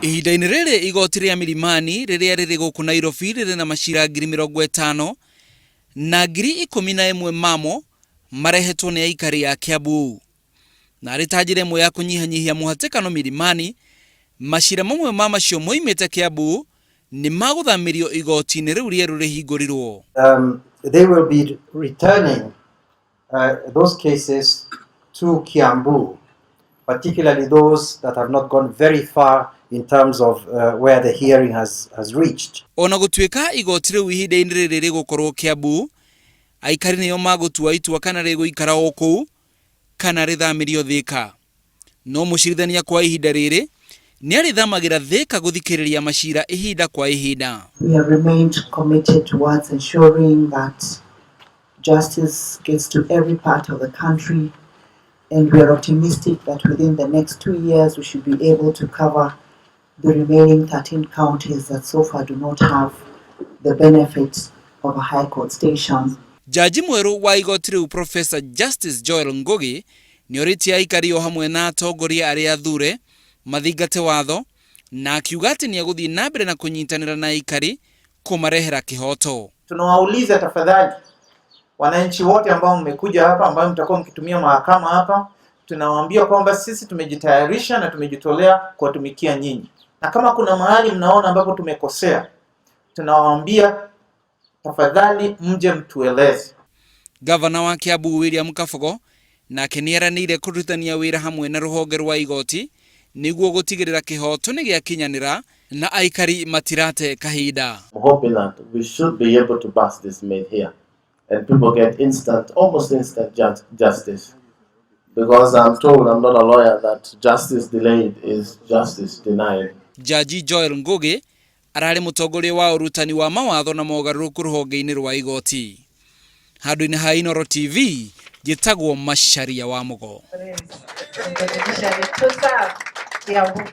Ihinda-inĩ rĩrĩ igoti rĩa Milimani rĩrĩa rĩrĩ gũkũ Nairobi rĩrĩ na macira 50,000 na 11,000 mamo marehetwo nĩ aikari a Kiambu. Na arĩ ta njĩra ĩmwe ya kũnyihanyihia mũhatĩkano Milimani, macira mamwe ma macio moimĩte Kiambu nĩ magũthamĩrio igoti-inĩ rĩu rĩerũ rĩhingũrirwo. They will be returning those cases to Kiambu, particularly those that have not gone very far in terms of where the hearing has reached. Ona gũtuĩka igoti rĩu ihinda-inĩ rĩrĩ rĩgũkorwo Kiambu, aikari nĩo magũtua itua kana rĩgũikara o kũu kana rĩthamĩrio Thika. No mũcirithania kwa ihinda rĩrĩ nĩ arĩthamagĩra Thika gũthikĩrĩria macira ihinda kwa ihinda. We have remained committed towards ensuring that justice gets to every part of the country, and we are optimistic that within the next 2 years we should be able to cover the remaining 13 counties that so far do not have the benefit of a High Court station. Jaji mwerũ wa igoti rĩu Professor Justice Joel Ngugi nĩ orĩtie aikari o hamwe na atongoria arĩa athure mathingate watho na akiuga atĩ nĩ egũthiĩ na mbere na kũnyitanĩra na aikari kũmarehera kĩhoto. Tunawauliza tafadhali, wananchi wote ambao mmekuja hapa, ambao mtakuwa mkitumia mahakama hapa, tunawaambia kwamba sisi tumejitayarisha na tumejitolea kuwatumikia nyinyi, na kama kuna mahali mnaona ambapo tumekosea, tunawaambia tafadhali mje mtueleze. Gavana wa Kiambu William Kabogo nake nĩ eranĩire kũrutithania wĩra hamwe na rũhonge rwa igoti nĩguo gũtigĩrĩra kĩhoto nĩ gĩakinyanĩra na aikari matirate kahinda. I'm hoping that we should be able to bust this myth here and people get instant, almost instant justice. Because I'm told, I'm not a lawyer, that justice delayed is justice denied. Jaji Joel Ngugi ararĩ mũtongoria wa ũrutani wa mawatho na mogarũrũku rũhonge-inĩ rwa igoti. Handũ-inĩ ha Inooro TV, njĩtagwo Macharia wa Mũgo. The judiciary to serve Kiambu.